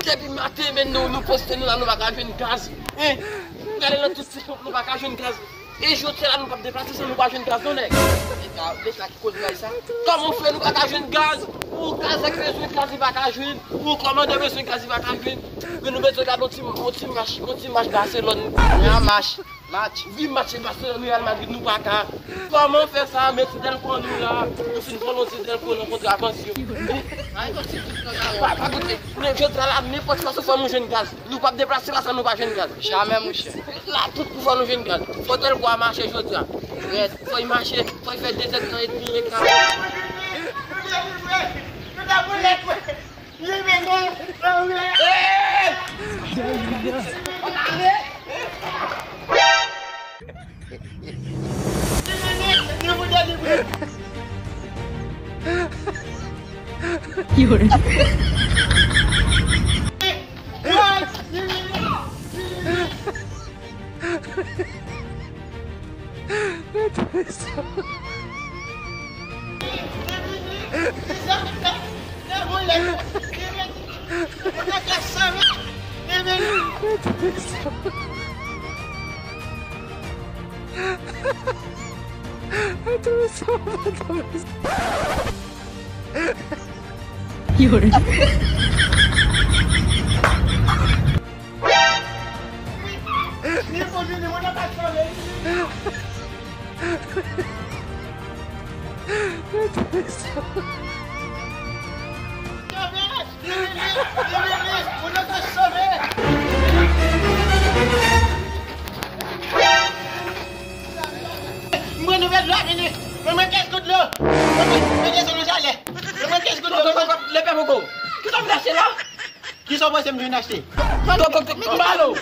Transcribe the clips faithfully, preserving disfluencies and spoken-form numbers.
Depi maten, men nou, nou poste nou la, nou pa ka jwenn gaz. Hein? Gade nan tout ti ponp, nou pa ka jwenn gaz. E jodi a la, nou p ap deplase san nou pa jwenn gaz, non, nèg. Leta, leta ki koz bagay sa. Kòman w fè nou pa ka jwenn gaz? Pou Kazèk bezwen gaz, li pa ka jwenn. Pou kòmandan bezwen gaz, li pa ka jwenn. Men nou bezwen gade yon ti, yon ti mach, yon ti mach Baselòn. Yon mach. Match. Wi, match Barcelone Real Madrid, nou pa ka. Kòman fè sa? Men ti Delco nou la. Nou fin vòlè ti Delco nan kontravansyon. Pa, pa koute. Men jodi a la, nenpòt fason fò nou jwenn gaz. Nou p ap deplase la san nou pa jwenn gaz. Jamè, monchè. La, tout kou fò nou jwenn gaz. Fò Delco a mache jodi a. Rèd. Fò y mache, fò y fè de zèdtan edmi, e ka. Mwen nouvèl dlo a vini. Mwen mwen kenz goud dlo. Mwen mwen kenz goud dlo. Mwen mwen kenz goud dlo. Lepè poko. Kisa w vin achte la? Kisa w panse m vin achte? M ba l ou. M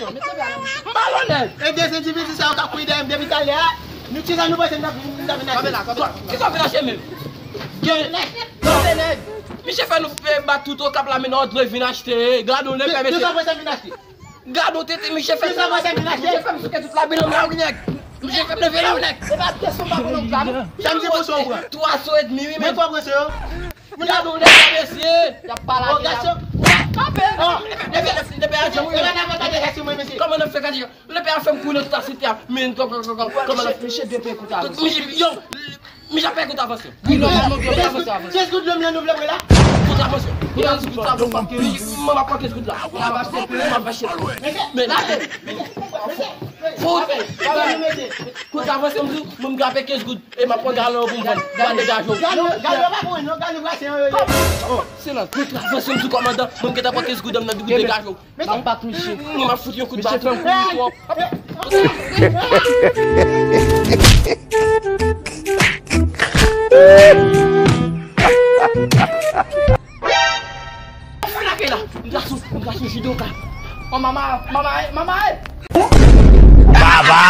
ba l ou nèg. E de endividi sa yo k ap kouri dèyè m depi talè a. Nou kisa nou panse m t ap vin achte menm? Kisa w vin achte menm? Kanpe nèg. Misye fè nou bat tout Okap la, men André vin achte. Gade w lepè mesye. Kisa w panse m vin achte? Gade w tete, misye fè m. Misye fè m souke tout labi nan men w nèg. Misye fè m leve la w nèg. E pa kesyon pa pou nou pran. Sa misye pran sou ou pran? Twa so edmi wi men. Mwen fò pran sou yo. Gade w lepè mesye. Y ap pale ak gason. Kanpe. Lepè lepè a djanm wi. E pa nan mwen gade gason mwen mesye. Kòman n ap fè gade? Lepè a fè m kouri nan tout site a. Men kòman n ap fè? Misye depe kout avans. Yo. Misye ap fè kontravansyon. Wi, nòmalman, kontravansyon, avansyon. Kenz goud lòm nan nou vle wè la? Kontravansyon. Kontravansyon, kontravansyon. Mwen pa pran kenz goud la. Mwen ap achte, mwen ap achte. Men, men, fò, kontravansyon, m di w, mwen m grape kenz goud. E m ap pran galon pou m vann. Mwen degaje w. Galon, galon pa pou mwen, non, galon brase an yo ye. Se nan kontravansyon, m di w kòmandan, mwen m gentan pran kenz goud nan degaje w. Mete bak misye. Mwen m ap fout yon kout baton. Misye fè m kouri twòp. Fou lakay la. M pral sou, m pral sou jidoka. Oh, mama, mama, mama. Baba.